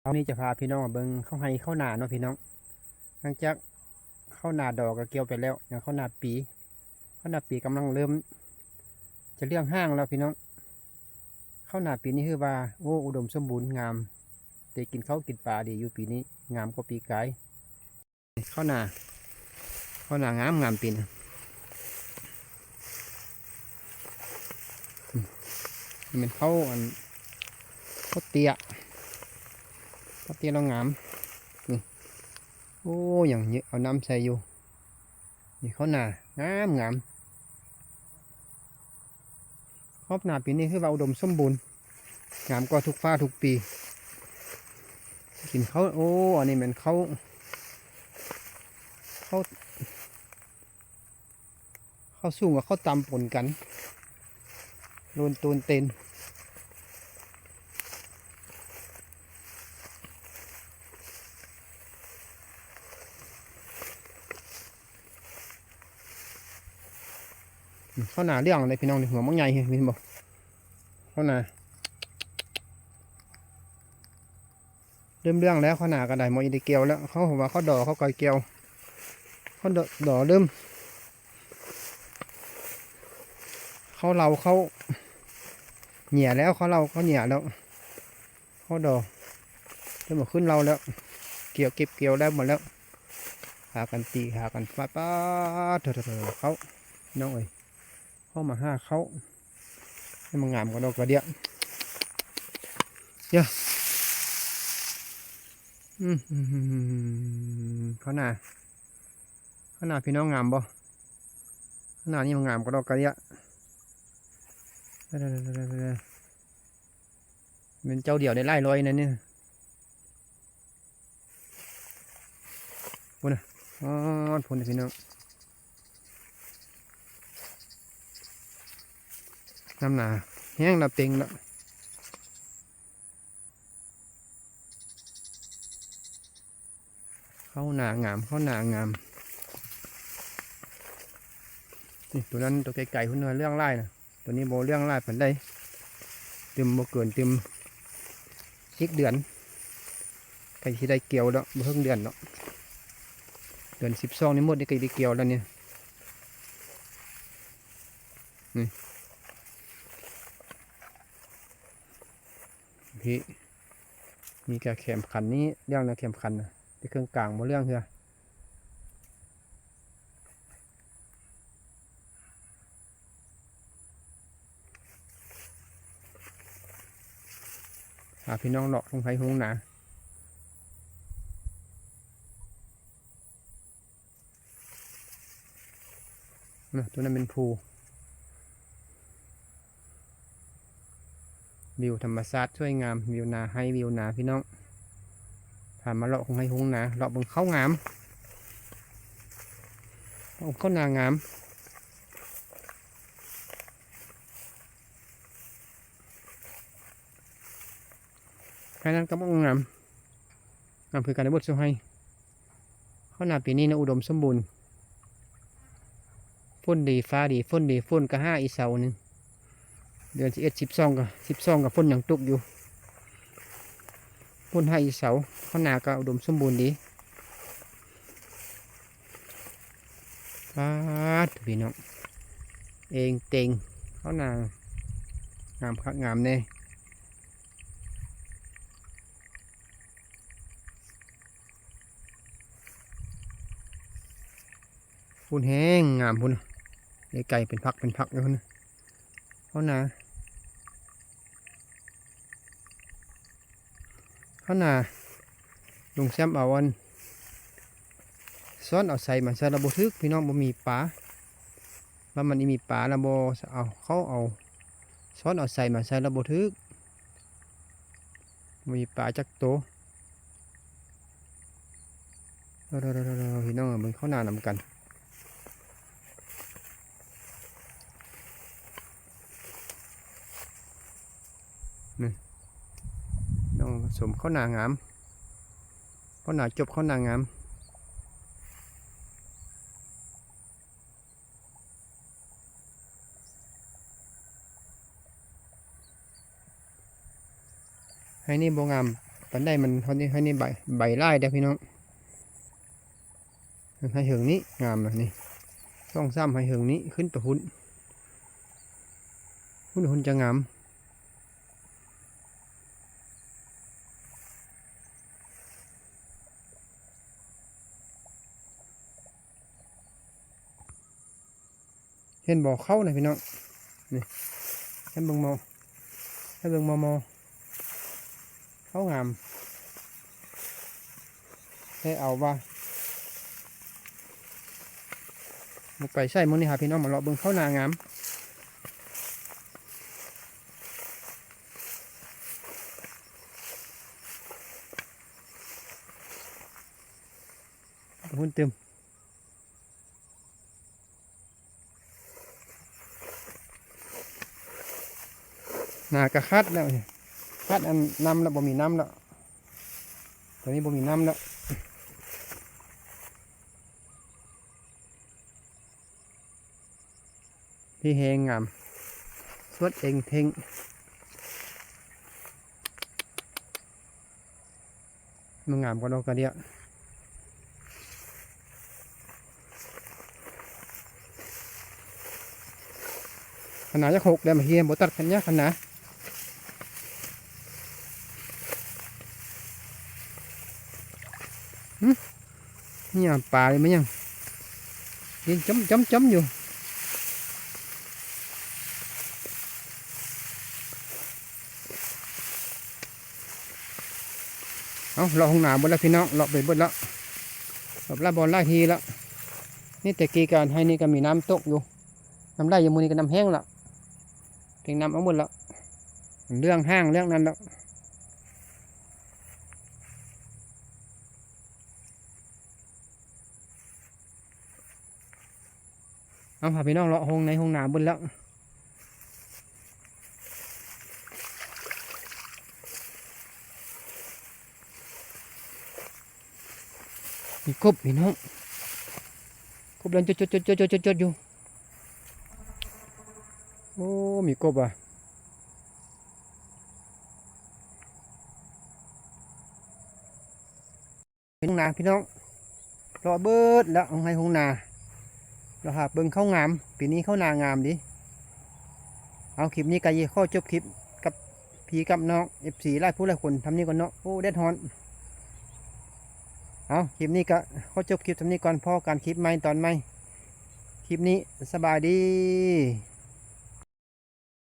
ຄາວນີ້ຈະພາພີ່ນ້ອງມາເບິ່ງເຂົ້າໄຮ່ເຂົ້ານາເນາະພີ່ນ້ອງ. ຫຼັງຈາກເຂົ້ານາດໍກໍກ່ຽວໄປແລ້ວ, ຍັງເຂົ້ານາປີ, ເຂົ້ານາປີກຳລັງເລີ່ມຈະເລື່ອງຮ່າງແລ້ວພີ່ນ້ອງ. ເຂົ້ານາປີນີ້ຄືວ່າ ໂອ້ ອຸດົມສົມບູນງາມ, ໄດ້ກິນເຂົ້າກິນປາດີຢູ່ປີນີ້, ງາມກວ່າປີກາຍ. ເຂົ້ານາ, ເຂົ້ານາງາມໆ ປີນີ້. ນີ້ແມ່ນເຂົ້າ ອັນ ເຂົ້າເຕ້ຍ, ເຂົ້າເຕ້ຍແລ້ວງາມ. ນີ້ ໂອ້ ຍັງເອົານ້ຳໃສ່ຢູ່. ນີ້ເຂົ້ານາງາມໆ. ຮອບນາປີນີ້ຄືວ່າອຸດົມສົມບູນ, ງາມກວ່າທຸກຟ້າທຸກປີ. ກິນເຂົ້າ, ໂອ້ ອັນນີ້ແມ່ນເຂົ້າ, ເຂົ້າ, ເຂົ້າສູງກັບເຂົ້າຕ່ຳປົນກັນ, ໂລນໂຕນເຕັນ. ເຂົ້ານາເລື່ອງເລີຍພີ່ນ້ອງ, ຫົວບັກໃຫຍ່ ເຫັນບໍ່? ເຂົ້ານາເລີ່ມເລື່ອງແລ້ວ, ເຂົ້ານາກໍໄດ້ ໝົດໄດ້ກ່ຽວແລ້ວ. ເຂົາວ່າເຂົາດໍເຂົາກໍກ່ຽວ, ເຂົາດໍ ດໍເລີ່ມ ເຂົາເລົາເຂົາເຫຍແລ້ວ, ເຂົາເລົາເຂົາເຫຍແລ້ວ. ເຂົາດໍເລີ່ມມາຂຶ້ນເລົາແລ້ວ, ກ່ຽວ ເກັບກ່ຽວແລ້ວໝົດແລ້ວ. ຫາກັນຕີ ຫາກັນຟາດ, ປາດໂທ້ໆ ເຂົ້າ ນ້ອງເອີຍ, ເຂົ້າມາຫາເຂົ້າ. ໃຫ້ມັນງາມກວ່າດອກກະເດຍ. ເອີ ອືມ ເຂົ້ານາ ເຂົ້ານາພີ່ນ້ອງງາມບໍ່? ເຂົ້ານານີ້ມັນງາມກວ່າດອກກະເດຍ. ແມ່ນເຈົ້າດຽວໄດ້ຫຼາຍຮ້ອຍນັ້ນນີ້. ພຸ້ນນະ ຮອດພຸ້ນນະພີ່ນ້ອງ. ນ້ຳໜາແຫ້ງລະເຕັງລະ. ເຂົ້ານາງາມ ເຂົ້ານາງາມ. ນີ້ ໂຕນັ້ນ ໂຕໄກໆ ພຸ້ນນະ ເລື່ອງຫຼາຍນະ. ໂຕນີ້ບໍ່ເລື່ອງຫຼາຍປານໃດ, ຕື່ມບໍ່ເກີນ ຕື່ມອີກເດືອນ ໃກ້ຊິໄດ້ກ່ຽວແລ້ວ, ບໍ່ເຖິງເດືອນດອກ. ເດືອນສິບສອງນີ້ໝົດນີ້ ໃກ້ໄດ້ກ່ຽວແລ້ວນີ້. ນີ້ ພີ່ ມີແຕ່ແຄມຂັນນີ້ເລື່ອງນະ, ແຄມຂັນນະ, ແຕ່ເຄິ່ງກາງບໍ່ເລື່ອງເທື່ອ. ພາພີ່ນ້ອງເລາະທົ່ງໄຮ່ທົ່ງນາ. ນະ ຕົວນັ້ນແມ່ນພູ. ວິວທຳມະຊາດສວຍງາມ, ວິວນາໄຮ່ ວິວນາພີ່ນ້ອງ. ພາມາເລາະທົ່ງໄຮ່ທົ່ງນາ, ເລາະເບິ່ງເຂົ້າງາມ, ເຂົ້ານາງາມ. ໄຮ່ນັ້ນກໍບໍ່ງາມ, ງາມຄືກັນໃນເບິດສູ່ໄຮ່. ເຂົ້ານາປີນີ້ນະ ອຸດົມສົມບູນ, ຝົນດີ ຟ້າດີ, ຝົນດີ, ຝົນກໍຫາອີກເສົາໜຶ່ງ. ເດືອນສິບເອັດ ສິບສອງກໍ ສິບສອງກໍຝົນຍັງຕົກຢູ່, ຝົນຫາອີກເສົາ. ເຂົ້ານາກໍອຸດົມສົມບູນດີ. ປາດ ພີ່ນ້ອງ ເອງເຕັງ, ເຂົ້ານາງາມຄັກງາມແນ່. ພຸ້ນແຮງງາມພຸ້ນ, ໄກໆ ເປັນພັກເປັນພັກຢູ່ພຸ້ນ. ເຂົ້ານາ ເຂົ້ານາ ລຸງແຊມເອົາອັນ ຊ້ອນເອົາໄຊມາໃສ່ລະບໍ່ຖືກ ພີ່ນ້ອງ, ບໍ່ມີປາ. ວ່າມັນມີປາລະບໍ່ເອົາ ເຂົາເອົາຊ້ອນເອົາໄຊມາໃສ່ລະບໍ່ຖືກ, ບໍ່ມີປາຈັກໂຕ. ພີ່ນ້ອງເອີຍ ເບິ່ງເຂົ້ານານຳກັນ. ນີ້ ນ້ອງສົມເຂົ້ານາງາມ, ເຂົ້ານາຈົບ ເຂົ້ານາງາມ. ໄຮ່ນີ້ບໍ່ງາມ ປານໃດ ມັນ ເຮົານີ້ ເຮົານີ້ໃບ ໃບຫຼາຍເດ້ພີ່ນ້ອງ. ໄຮ່ເຫິງນີ້ງາມນະນີ້ ສອງສາມໄຮ່ເຫິງນີ້ ຂຶ້ນໄປພຸ້ນ ພຸ້ນ ພຸ້ນຈະງາມ. ເຫັນບໍ່ ເຂົ້ານະພີ່ນ້ອງ ນີ້ ໃຫ້ເບິ່ງໝໍ່ ໃຫ້ເບິ່ງໝໍ່ໆ ເຂົ້າງາມ ແຕ່ເອົາວ່າ ບໍ່ໄປໃສມື້ນີ້ ຫາພີ່ນ້ອງມາເລາະເບິ່ງເຂົ້ານາງາມ. ພຸ້ນຕື່ມ ນາກະຂາດແລ້ວ ຂາດອັນນ້ຳແລ້ວ ບໍ່ມີນ້ຳແລ້ວ ຕອນນີ້ບໍ່ມີນ້ຳແລ້ວ. ທີ່ແຮງງາມ ສວດເອັງເທັງ ມັນງາມກວ່າດອກກະເດຍ. ຂະໜາດຈັກຫົກແລ້ວ ມາເຮຍ ບໍ່ຕັດຂະໜາດ ຂະໜາດ ຫຶ ນີ້ອະ ປານີ້ມັນຍັງ ເຫັນຈ້ຳໆໆຢູ່. ເອົາ ເລາະທົ່ງນາເບິດແລ້ວພີ່ນ້ອງ ເລາະໄປເບິດແລ້ວ ເລາະຫຼາຍບ່ອນຫຼາຍທີ່ແລ້ວ. ນີ້ແຕ່ກີ້ກະໄຮ່ນີ້ກະມີນ້ຳຕົກຢູ່ ນ້ຳໄຫຼຢູ່ ມື້ນີ້ກະນ້ຳແຫ້ງແລ້ວ ເກັບນ້ຳອອກເບິດແລ້ວ ເຫຼືອງຫາງເຫຼືອງນັ້ນແລ້ວ. ເອົາ ພາພີ່ນ້ອງເລາະທົ່ງໄຮ່ທົ່ງນາເບິດແລ້ວ. ມີກົບພີ່ນ້ອງ ກົບເດີນຈົດໆໆໆຢູ່. ໂອ້ ມີກົບວ່າ. ເປັນນາພີ່ນ້ອງ ເລາະເບິດແລ້ວ ທົ່ງໄຮ່ທົ່ງນາ ເລາະຫາເບິ່ງເຂົ້າງາມ ປີນີ້ເຂົ້ານາງາມດີ. ເອົາ ຄລິບນີ້ກະຊິຂໍຈົບຄລິບກັບພີ່ກັບນ້ອງ ເອັຟຊີ ຫຼາຍຜູ້ຫຼາຍຄົນ ສ່ຳນີ້ກ່ອນເນາະ. ໂອ້ ແດດຮ້ອນ. ເອົາ ຄລິບນີ້ກະຂໍຈົບຄລິບສ່ຳນີ້ກ່ອນ ພໍ້ກັນຄລິບໃໝ່ຕອນໃໝ່. ຄລິບນີ້ສະບາຍດີ.